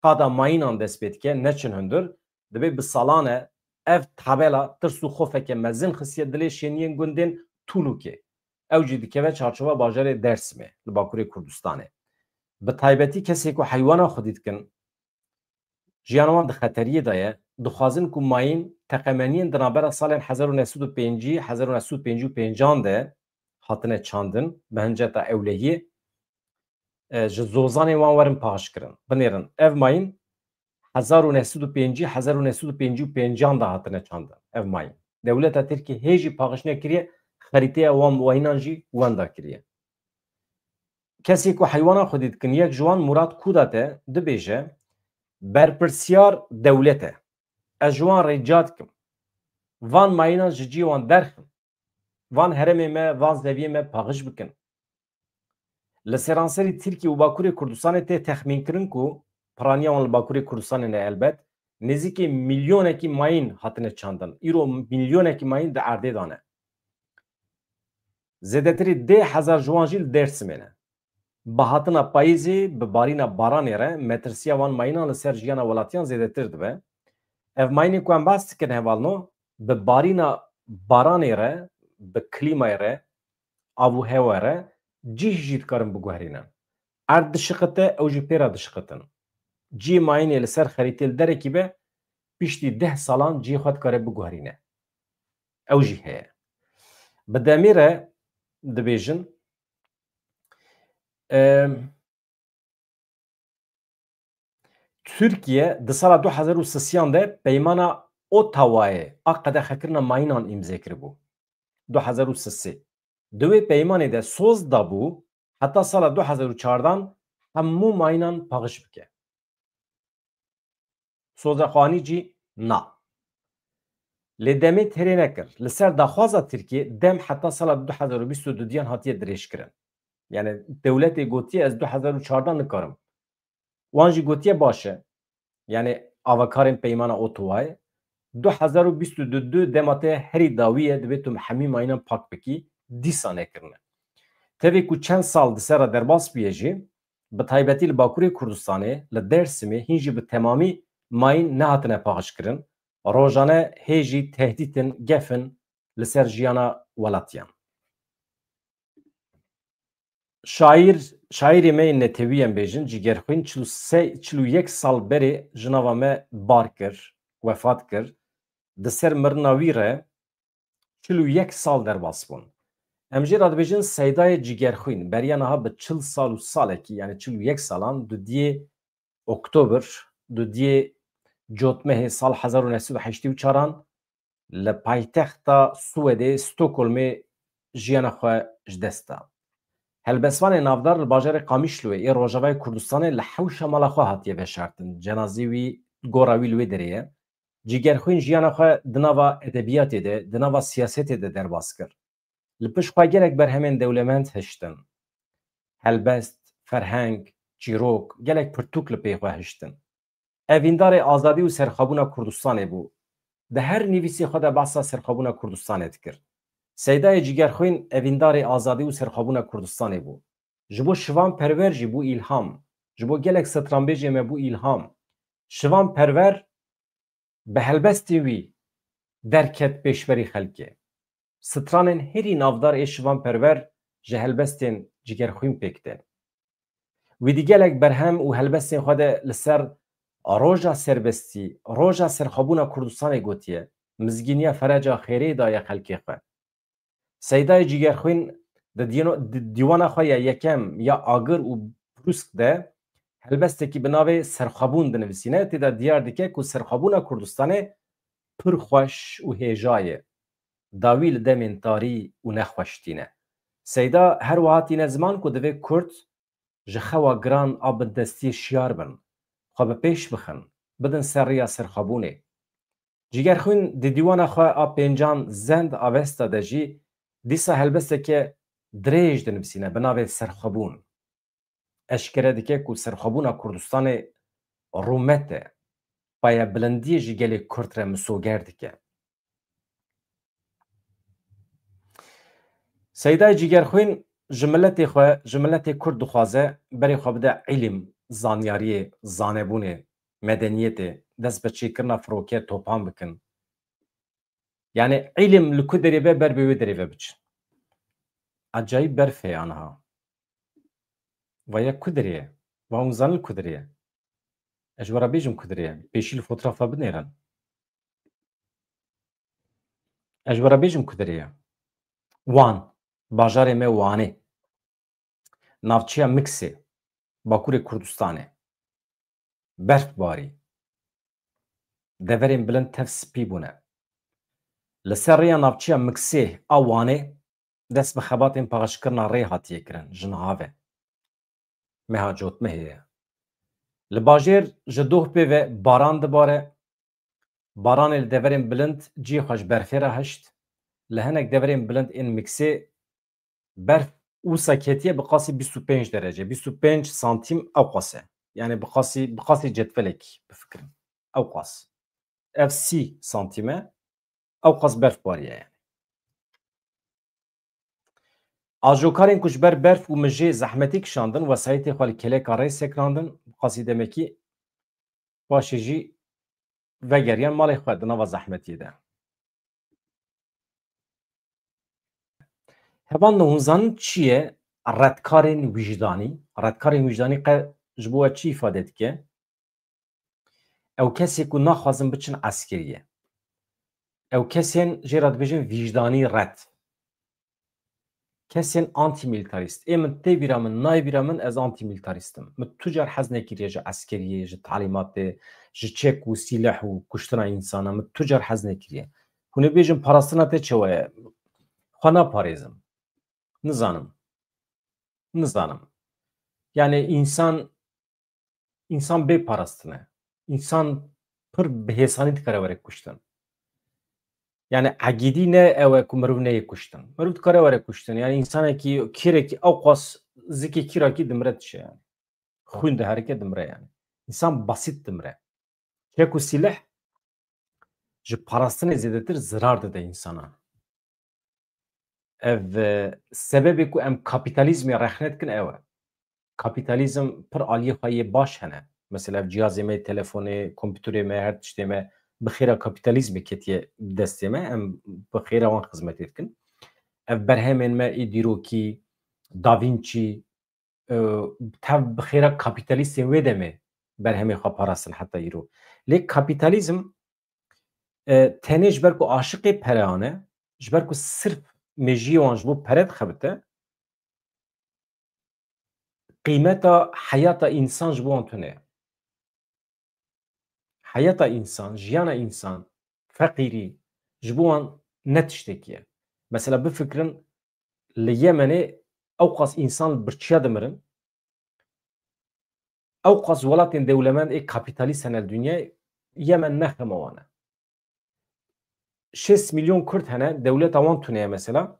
qada mayînan dest pê dike, neçin hundir, dibê bi salan e ev tabela tirs û xofeke mezin xistiye dilê şêniyên gundên Tûlûkê. Ew jî dikeve çarçova bajarê Dêrsimê, li Bakurê Kurdistanê. Bi taybetî kesê ku heywana xwedî dikin, jiyana wan di xeteriyê de ye, dixwazin ku mayîn teqemeniyên di navbera salên hezar û neh sed û pêncî, hezar û neh sed û pêncî û pêncan de hatine çandin, bi hinceta ewlehiyê, e, ji zozanên wan werin paqij kirin. Binêrin, ev mayîn hezar û neh sed û pêncî, hezar û neh sed û pêncî û pêncan de hatine çandin. Ev mayîn. Dewleta Tirkiyê hê jî paqij nekiriye, xerîteya wan mayînan jî wenda kiriye. Kesê ku heywana xwedî dikin, yek ji wan Murat Kudat e, dibêje, berpirsiyar dewlet e. Ez ji wan rêca dikim. Van mayînan ji cihê wan derxin. Van herêmê me, van zeviyê me paqij bikin. Li seranserî Tirkiye û Bakurê Kurdistanê tê texmînkirin ku piraniya wan li Bakurê Kurdistanê ne elbet, nêzîkî milyonekî mayîn hatine çandin. Îro milyonekî mayîn di erdê de ne. Zêdetirî deh hezar ji wan jî li Dêrsimê ne. bi hatina payîzê, bi barîna baranê re metirsiya wan mayînan li ser jiyana welatiyan zêdetir dibe. Ev mayînê ku em behs dikin hevalno, bi barîna baranê re, bi klîmayê re, av û hewa re cih jî dikarin biguherînin. Erd dişiqite, ew jî pê re dişiqitin. Cihê mayînê li ser xerîtê li derekî be, piştî deh salan cihê xwe dikare biguherîne. Ew jî heye. Bi demê re dibêjin, em, Tirkiye di sala du hezar û sisiyan de peymana Ottawayê a qedexekirina mayînan îmze kiribû. Du hezar û sisê. Di wê peymanê de soz dabû heta sala du hezar û çardan hemû mayînan paxiş bike. Soza xwe anî cî na. Lê demê têrê nekir. Li ser daxwaza Tirkiyê dem heta sala du hezar û bîst û dudiyan hatiye dirêjkirin. Yani dewletê gotiye ez du hezar û çardan nikarim. Wan jî gotiye baş e. Yani avakarên peymana Ottawayê du hezar û bîst û du dema te herî dawî ye, divê tu hemî mayînan pak bikî, dîsa nekirine. Tevî ku çend sal di ser re derbas bûye jî, bi taybetî li Bakurê Kurdistanê, li Dêrsimê hîn jî bi temamî mayîn nehatine paxişkirin, rojane hê jî tehdîtin, gef in li ser jiyana welatiyan. Şaîr, şaîrê me yê netewî em bêjin, Cîgerxwîn çil û sê, çil û yek sal berê ji nava me bar kir, wefat kir. Di ser mirina wî re çil û yek sal derbas bûn. Em jê re dibêjin Seydayê Cîgerxwîn, beriya niha bi çil sal û salekî, yani çil û yek salan, dudiyê Oktober, dudiyê Cotmehê sal hezar û neh sed û heştê û çaran li paytexta Swêdê, Stockholmê jiyana xwe ji dest da. Helbestvanê navdar li bajarê Qamişloyê ê Rojavayê Kurdistanê li hewşa mala xwe hatiye veşartin. Cenazê wî, gora wî li wê derê ye. Cîgerxwîn jiyana xwe di nava edebiyatê de, di nava siyasetê de derbas kir. Li pişt xwe gelek berhemên dewlemend hiştin. Helbest, ferheng, çîrok, gelek pirtûk li pê xwe hiştin. Evîndarê azadî û serxwebûna Kurdistanê bû. Di her nivîsê xwe de behsa serxwebûna Kurdistanê dikir. Seydayê Cîgerxwîn evîndarê azadî û serxwebûna Kurdistanê bû. Ji bo Şivan Perwer jî bû îlham. Ji bo gelek stranbêjê me bû îlham. Şivan Perwer bi helbestên wî derket pêşberî xelkê. Stranên herî navdar ê Şivan Perwer ji helbestên Cîgerxwîn pêk tên. Wî di gelek berhem û helbestên xwe de li ser roja serbestî, roja serxwebûna Kurdistanê gotiye, mizgîniya fereca xêrê daye xelkê xwe. Seydayê Cîgerxwîn di dîno-, di dîwana xwe ya yekem ya Agir û Prûsk de helbestekî bi navê Serxwebûn dinivîsîne, tê de diyar dike ku serxwebûna Kurdistanê pir xweş û hêja ye. Dawî li demên tarî û nexweş tîne. Seyda her wiha tîne ziman ku divê Kurd ji xewa giran a bindestiyê şiyar bin, xwe bi pêş bixin, bidin ser rêya serxwebûnê. Cîgerxwîn di dîwana xwe a pêncan Zend Avesta de jî dîsa helbesteke dirêj dinivîsîne bi navê Serxwebûn. Eşkere dike ku serxwebûna Kurdistanê rûmet e, payebilindiyê ji gelê Kurd re misoger dike. Seydayê Cîgerxwîn ji miletê xwe, ji miletê Kurd dixwaze berê xwe bide îlim, zanyariyê, zanebûnê, medeniyetê, dest bi çêkirina firoke, topan bikin. Yani îlim li ku derê be, ber bi wê derê ve biçin. Acayîb berf heye aniha. Vaya ku derê ye? Va hûn zanin li ku derê ye? Ez ji we re bêjim ku derê ye. Pêşî li fotografa binêrin. Ez ji we re bêjim ku derê ye. Wan, bajarê me Wanê. Navçeya Miksê, Bakurê Kurdistanê. Berf barî. Deverên bilind tev spî bûne. Li ser rêya navçeya Miksê a Wanê dest bi xebatên paxişkirina rê hatiye kirin, ji niha ve. Meha Cotmehê ye. Li bajêr ji doh pê ve baran dibare. Baranê li deverên bilind cihê xwe ji berfê re hişt. Li hinek deverên bilind ên Miksê berf wisa ketiye bi qasî bîst û pênc derece, bîst û pênc santîm ew qas e. Yani bi qasî, bi qasî cetvelekî bifikirin. Ew qas. Ev sî santîm e. Ew qas berf bariye yani. Ajokarên ku ji ber berf û mijê zehmetî kişandin, wesayîtê xwe li kêleka rê sekinandin, bi qasî demekî paşê jî vegeriyan malê xwe di nava zehmetiyê de. Hevalno, hûn zanin çi ye redkarên wijdanî? Redkarên wijdanî qe ji bo we çi îfade dike? Ew kesê ku naxwazin biçin eskeriyê. Ew kesên jê re dibêjin wijdanî red. Kesên antîmîlîtarîst. Ê min tê bîra min, nayê bîra min, ez antîmîlîtarîst im. Min tu car hez nekiriye ji eskeriyê, ji talîmatê, ji çek û sîleh û kuştina însanan. Min tu car hez nekiriye. Hûn ê bêjin parastina te çawa ye? Xwe naparêzim. Nizanim. Nizanim. Yani însan, însan bê parastin e. Însan pir bi hêsanî dikare were kuştin. Yani egîdî ne ew e ku mirov neyê kuştin. Mirov dikare were kuştin. Yani însanekî, kîrekî, ewqas zikê kîrakî dimire dişe yani. Xwîn diherike dimire yani. Însan basît dimire. Çek û sîleh ji parastinê zêdetir zirar dide însanan. Ev, e, sebebê ku em kapîtalîzmê rexne dikin ew e. Kapîtalîzm pir aliyê xwe yê baş hene. Mesela ev cihazê me, telefonê, kompîterê me, her tiştê me bi xêra kapîtalîzmê ketiye destê me. Em bi xêra wan xizmetê dikin. Ev berhemên me ê dîrokî, Da Vinci, e, tev bi xêra kapîtalîstên wê demê berhemê xwe parastin heta îro. Lê kapîtalîzm, e, tenê ji ber ku aşiqê pereyan e, ji ber ku sirf mejiyê wan ji bo pere dixebite, qîmeta heyata însan ji bo wan tune ye. Heyata însan, jiyana însan, feqîrî ji bo wan ne tiştekî ye. Mesela bifikirin, li Yemenê ewqas însan li birçiya dimirin, ewqas welatên dewlemend ê kapîtalîst hene li dinyayê, Yemen ne xema wan e. Şêst milyon Kurd hene, dewleta wan tune ye mesela.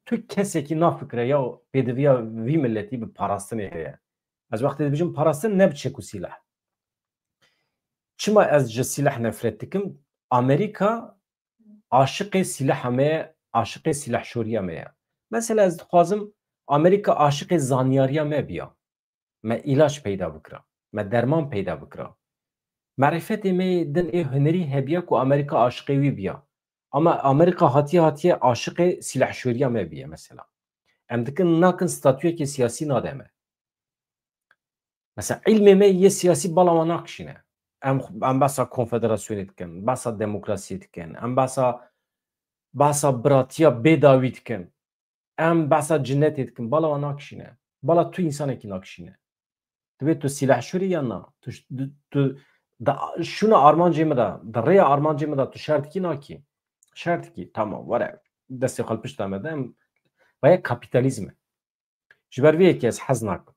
Tu kesekî nafikire ya pêdiviya vî miletî bi parastinê heye. Ez wextê dibêjim parastin, ne bi çek û sîleh. Çima ez ji sîleh nefret dikim? Amerîka aşiqê sîleha me ye, aşiqê sîlehşoriya me ye. Mesela ez dixwazim Amerîka aşiqê zanyariya me biya. Me îlaç peyda bikira. Me derman peyda bikira. Merîfetê me yê din ê hunerî hebiya ku Amerîka aşiqê wî biya. Ama Amerîka hatiye hatiye aşiqê sîlehşoriya me biye mesela. Em dikin nakin statuyekê siyasî nade me. Mesela îlmê me yê siyasî bala wan nakişîne. Em, em behsa konfederasyonê dikin, behsa demokrasiyê dikin, em behsa, behsa biratiya bê dawî dikin. Em behsa cinetê dikin, bala wan nakişîne. Bala tu însanekî nakişîne. Divê tu sîlehşorî ya na? Tu, tu, tu di şûna armancê min de, di rêya armancê min de tu şer dikî nakî? Şer dikî, tamam, were. Destê xwe li pişta me de, em, vaya kapîtalîzm e. Ji ber vê yekê ez hez nakim.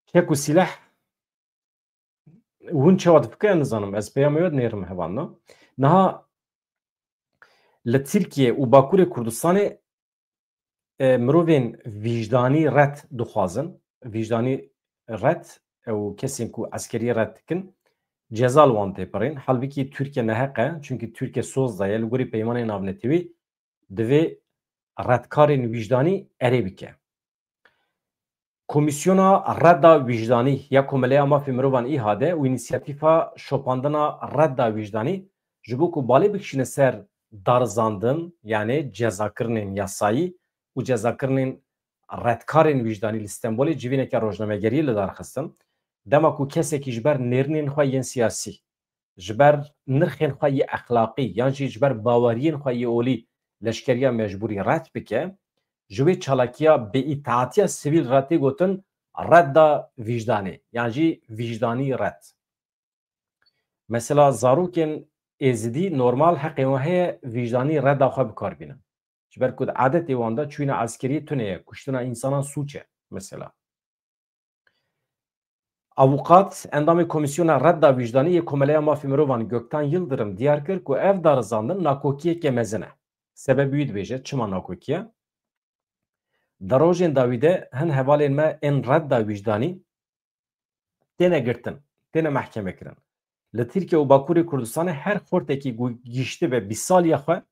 Çek û sîleh, hûn çawa difikire nizanim. Ez peyamê we dinêrim hevalno. Niha li Tirkiye û Bakurê Kurdistanê, e, mirovên vîjdanî red dixwazin. Vîjdanî red, ew kesên ku eskeriyê red dikin, ceza li wan tê pirin. Halbikî Tirkiye neheq e, çunkî Tirkiye soz daye, li gorî peymanên navnetewî divê redkarên wîjdanî erê bike. Komîsyona Redda Wîjdanî ya Komeleya Mafê Mirovan, ÎHD, û Înîsiyatîfa Şopandina Redda Wîjdanî ji bo ku balê bikişîne ser darizandin, yanê cezakirinên yasayî û cezakirinên redkarên wîjdanî li Stenbolê civîneke rojnamegeriyê li dar xistin. Dema ku kesekî ji ber nêrînên xwe yên siyasî, ji ber nirxên xwe yê exlaqî yan jî ji ber baweriyên xwe yê olî leşkeriya mecbûrî red bike, ji wê çalakiya bêîtaatiya sivîl re tê gotin redda vîjdanê yan jî vîjdanî red. Mesela zarokên êzidî normal heqê wan heye vîjdanî redda xwe bi kar bînin. Ji ber ku di adetê wan de çûyîna eskeriyê tune ye, kuştina însanan sûc e mesela. Avûkat, endamê Komîsyona Redda Wîjdanî yê Komeleya Mafê Mirovan Göktan Yıldırım diyar kir ku ev darizandin nakokiyeke mezin e. Sebebê wî dibêje, çima nakokî ye? Di rojên dawî de hin hevalên me ên redda wîjdanî têne girtin, têne mehkeme kirin. Li Tirkiye û Bakurê Kurdistanê her xortekî ku gihîştibe bîst saliya xwe,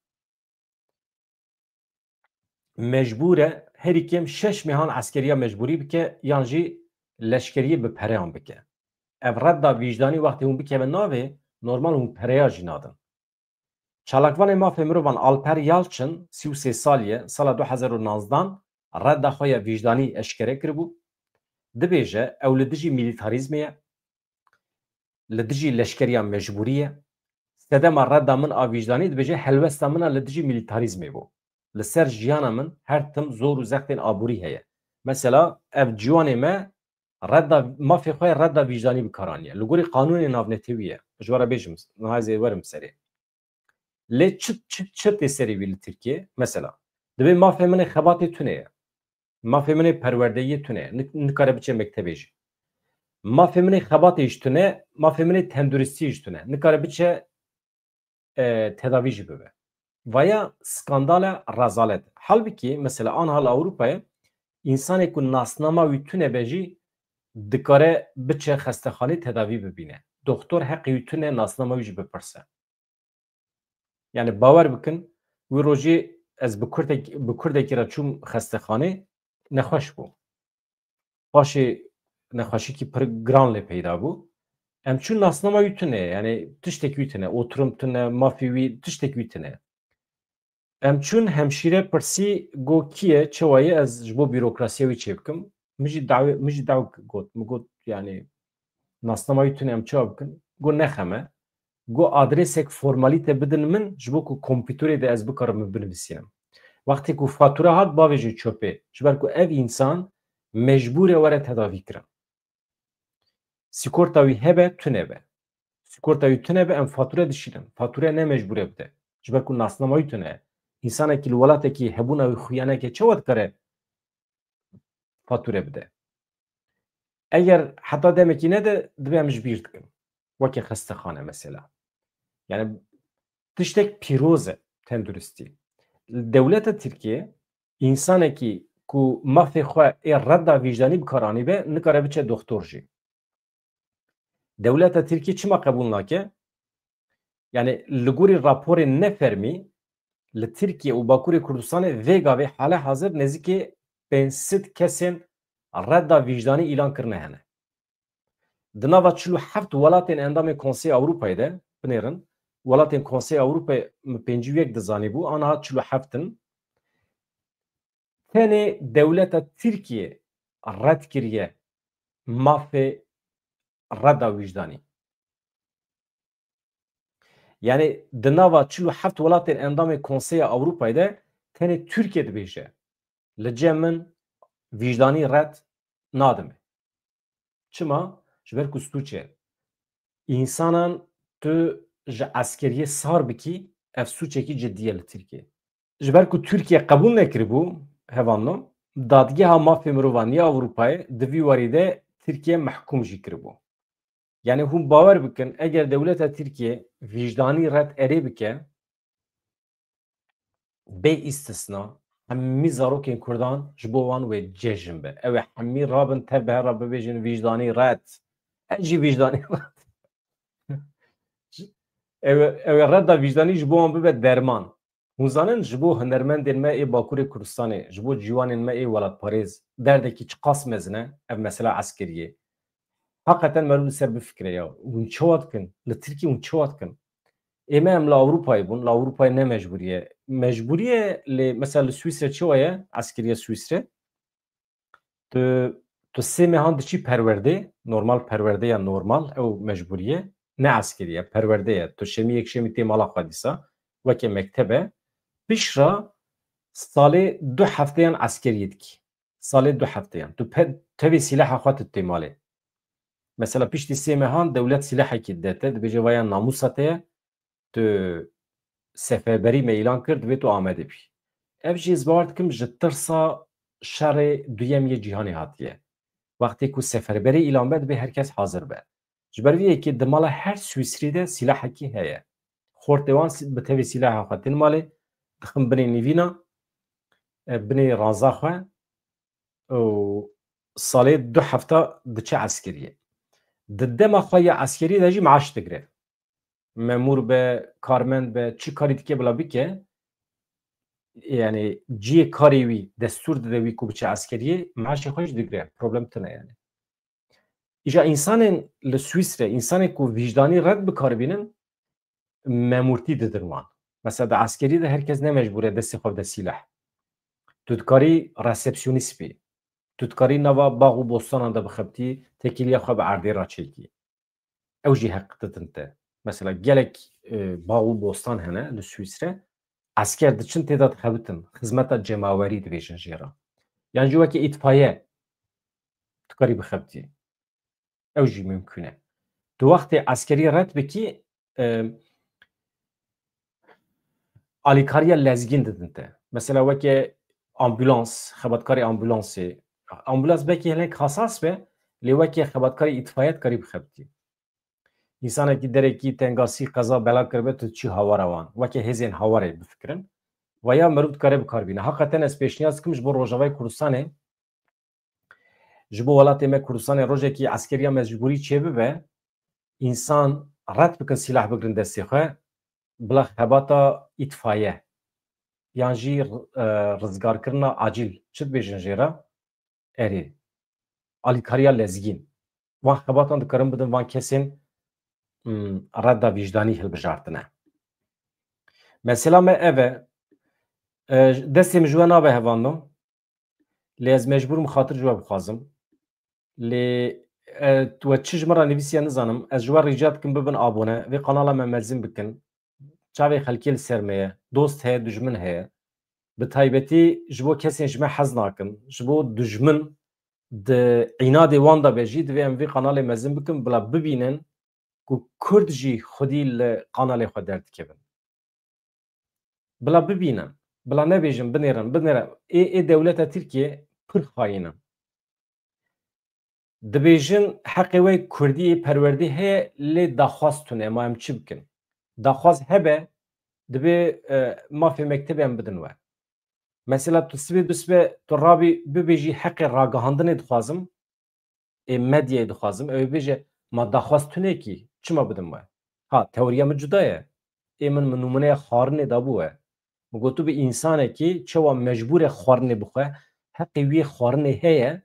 mecbûr e herî kêm şeş mehan eskeriya mecbûrî bike yan jî leşkeriyê bi pereyan bike. Ev redda vîjdanî wextê hûn bikeve navê, normal hûn pereya jî nadin. Çalakvanê mafê mirovan Alper Yalçın, sî û sê salî ye, sala du hezar û nozdehan redda xwe ya vîjdanî eşkere kiribû. Dibêje, ew li dijî milîtarîzmê ye, li dijî leşkeriya mecbûrî ye. Sedema redda min a vîjdanî, dibêje, helwesta min a li dijî milîtarîzmê bû. Li ser jiyana min her tim zor û zextên aborî heye. Mesela ev ciwanê me redda, mafê xwe redda vîjdanî bi kar aniye. Li gorî qanûnê navnetewî ye. Ji we re bêjim, niha ez ê werim serê. Lê çi, çi, çi tê serê wî li Tirkiyê? Mesela, dibê mafê min ê xebatê tune ye. Mafê min ê perwerdeyiyê tune ye. Nik-, nikare biçe mektebê jî. Mafê min ê xebatê jî tune, mafê min ê tenduristiyê jî tune. Nikare biçe, e, tedavî jî bibe. Vaya skandal e, rezalet. Halbikî, mesela, anha li Ewropayê, însanê ku nasnama wî tune be jî dikare biçe xestexanê tedavî bibîne. Doktor heqê wî tune nasnama wî jî bipirse. Yani bawer bikin, wî rojê ez bi kurdek-, bi kurdekî re çûm xestexanê, nexweş bû. Paşê nexweşîkî pir giran lê peyda bû. Em çûn nasnama wî tune, yani tiştek wî tune, oturum tune, mafî wî, tiştek wî tune. Em çûn hemşîre pirsî, got, "Kî ye, çawa ye, ez ji bo bîrokrasiya wî çêbikim?" Min jî dawê, min jî daw got. Min got, yani, nasnama wî tune, em çawa bikin? Got, "Nexeme." Got, "Adresek formalîte bidin min, ji bo ku kompîterê de ez bikarim min binivîsînim." Wextê ku fatura hat, bavêjin çöpê. Ji ber ku ev însan mecbûr e were tedavî kirin. Sîkorta wî hebe, tune be. Sîkorta wî tune be, em fature dişînin. Fature ne mecbûr e bide. Ji ber ku nasnama wî tune ye. Însanekî li welatekî hebûna wî xuyaneke çawa dikare fature bide? Eger heta demekî nede, dibe em ji bîr dikin. Weke xestexane mesela. Yani tiştek pîroz e tenduristî. Dewleta Tirkiye, însanekî ku mafê xwe ê redda vîjdanî bi kar anîbe, nikare biçe doxtor jî. Dewleta Tirkiye çima qebûl nake? Yani li gorî raporên nefermî, li Tirkiye û Bakurê Kurdistanê vê gavê hale hazir nêzîkî pênc sed kesên redda vîjdanî îlan kirine hene. Di nava çil û heft welatên endamên Konseya Ewropayê de, binêrin, welatên Konseya Ewropayê min pêncî û yek dizanîbû, aniha çil û heft in. Tenê dewleta Tirkiye red kiriye mafê redda wîjdanî. Yani di nava çil û heft welatên endamên Konseya Ewropayê de tenê Tirkiye dibêje, "Li cem min vîjdanî red nadime." Çima? Ji ber ku sûç e. Însanan tu ji eskeriyê sar bikî, ev sûçekî cidî ye li Tirkiye. Ji ber ku Tirkiye qebûl nekiribû, hevalno, Dadgeha Mafê Mirovan ya Ewropayê di vî warî de Tirkiye mehkûm jî kiribû. Yani hûn bawer bikin, eger dewleta Tirkiye vîjdanî red erê bike, bê îstisna, hemî zarokên Kurdan ji bo wan wê cejn be. Ew ê hemî rabin tev bi hev re bibêjin, "Vîjdanî red." Ez jî vîjdanî red. Ew ê, ew ê redda vîjdanî ji bo wan bibe derman. Hûn zanin ji bo hunermendên me ê Bakurê Kurdistanê, ji bo ciwanên me ê welatparêz derdekî çiqas mezin e ev mesela eskeriyê. Heqeten meriv li ser bifikire ya. Hûn çawa dikin? Li Tirkiyê hûn çawa dikin? Ê me em li Ewropayê bûn, li Ewropayê ne mecbûrî ye. Mecbûrî ye lê mesela li Swîsre çawa ye? Eskeriya Swîsre. Tu, tu sê mehan diçî perwerdê, normal perwerdeya normal, ew mecbûrî ye. Ne eskerî ye, perwerde ye. Tu şemî yekşemî tê mala xwe dîsa, weke mekteb e. Piştre salê du hefteyan eskeriyê dikî. Salê du hefteyan. Tu pe-, tevê sîlaha xwe tu tê malê. Mesela piştî sê mehan dewlet sîlahekî dide te, dibêje, "Vaya namûsa te ye, tu seferberî me îlan kir, divê tu amade bî." Ev jî ez bawer dikim ji tirsa şerê duyem yê cîhanê hatiye. Wextê ku seferberî îlan be, divê her kes hazir be. Ji ber vê yekê di mala her Swîsrî de sîlahekî heye. Xortê wan sî-, bi tevê sîlaha xwe tên malê, dixin binê nîvîna, e, binê ranza xwe û salê du hefta diçe eskeriyê. Di dema xwe ya eskeriyê de jî maaş digre. Memûr be, karmend be, çi karî dike bila bike, yani cihê karê wî destûr dide wî ku biçe eskeriyê, meaşê xwe jî digre. Problem tune yani. Îja însanên li Swîsre, însanên ku vîjdanî red bi kar bînin, memûrtî didin wan. Mesela di eskerî de her kes ne mecbûr e destê xwe bide sîleh. Tu dikarî resepsiyonîst bî. Tu dikarî nava bax û bostanan de bixebitî, têkiliya xwe bi erdê re çêkî. Ew jî heq didin te. Mesela gelek, e, bax û bostan hene li Swîsre. Esker diçin tê de dixebitin. Xizmeta cemawerî dibêjin jê re. Yan jî weke îtfaiye dikarî bixebitî. Ew jî mimkûn e. Tu wextê eskerî red bikî, e, alîkariya lezgîn didin te. Mesela weke ambulans, xebatkarê ambulansê. Ambulans belkî hinek hasas be, lê weke xebatkarê îtfaiye dikarî bixebitî. Însanekî derekî tengasî qeza bela kiribe, tu diçî hawara wan. Weke hêzên hawarê bifikirin. Ve ya meriv dikare bi kar bîne. Heqeten ez pêşniyaz dikim ji bo Rojavayê Kurdistanê, ji bo welatê me Kurdistanê rojekî eskeriya mecbûrî çêbibe, însan red bikin sîlah bigrin destê xwe, bila xebata îtfaiye yan jî, e, rizgarkirina acîl, çi dibêjin jê re? Erê. Alîkariya lezgîn. Van xebatan dikarin bidin van kesên, hmm, redda vîjdanî hilbijartine. Mesela me ev e, e, destê min ji we nabe hevando. Lê ez mecbûr im xatir ji we bixwazim. Lê, e, we çi ji min re nivîsiye nizanim. Ez ji we rica dikim bibin abone. Vê kanala me mezin bikin. Çavê xelkê li ser me ye. Dost heye, dijmin heye. Bi taybetî ji bo kesên ji me hez nakin. Ji bo dijmin di înadê wan de be jî divê em vê kanalê mezin bikin, bila bibînin ku Kurd jî xwedî li kanalê xwe derdikevin. Bila bibînin, bila nebêjin, binêrin, binêrin. Ê, ê dewleta Tirkiye pir xayîn in. Dibêjin heqê we Kurdî yê perwerdê heye, lê daxwaz tune, ma em çi bikin? Daxwaz hebe, dibê, e, mafê mektebê em bidin we. Mesela tu sibê du sibe tu rabî bibêjî heqê ragihandinê dixwazim, ê medyayê dixwazim, ew ê bêje, ma daxwaz tune kî, çima bidim we? Ha, teoriya min cuda ye. Ê min, min nimûneya xwarinê dabû we. Min got, tu bi însanekî çawa mecbûr e xwarinê bixwe, heqê wî yê xwarinê heye,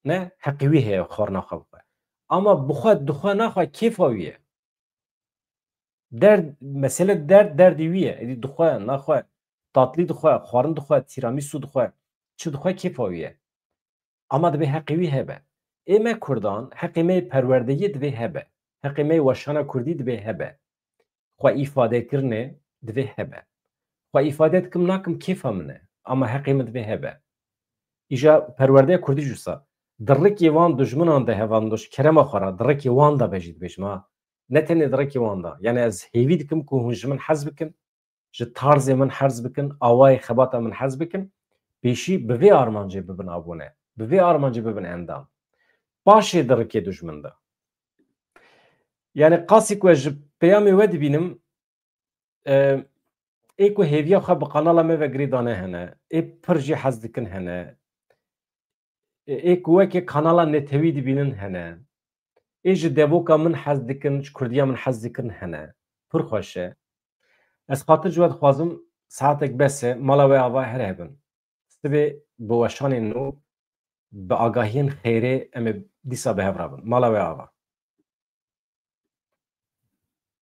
ne, heqê wî heye xwarina xwe bixwe. Ama bixwe, dixwe, naxwe, kêfa wî ye. Derd, mesele derd, derdê wî ye. Êdî dixwe, naxwe, tatlî dixwe, xwarin dixwe, tîramîsû dixwe, çi dixwe, kêfa wî ye. Ama divê heqê wî hebe. Ê me Kurdan, heqê me yê perwerdeyiyê divê hebe. Heqê me yê weşana Kurdî divê hebe. Xwe îfadekirinê divê hebe. Xwe îfade dikim nakim kêfa min e. Ama heqê min divê hebe. Îja perwerdeya Kurdî jî wisa. Di rikê van dijminan de hevandoş kerema xwe re, di rikê wan de be jî dibêjim ha. Ne tenê di rikê wan de. Yani ez hêvî dikim ku hûn ji min hez bikin, ji tarzê min hez bikin, awayê xebata min hez bikin, pêşî bi vê armancê bibin abone, bi vê armancê bibin endam. Paşê di rikê dijmin de. Yani qasî ku ez ji peyamê we dibînim, e, ê ku hêviya xwe bi kanala me ve girêdane hene, ê pir jî hez dikin hene, ê ku weke kanala netewî dibînin hene, ê ji devoka min hez dikin, ji Kurdiya min hez dikin hene. Pir xweş e. Ez xatir ji we dixwazim, saetek bes e, mala we ava her hebin. Sibê bi weşanên nû, bi agahiyên xêrê em ê dîsa bi hev re bin. Mala we ava.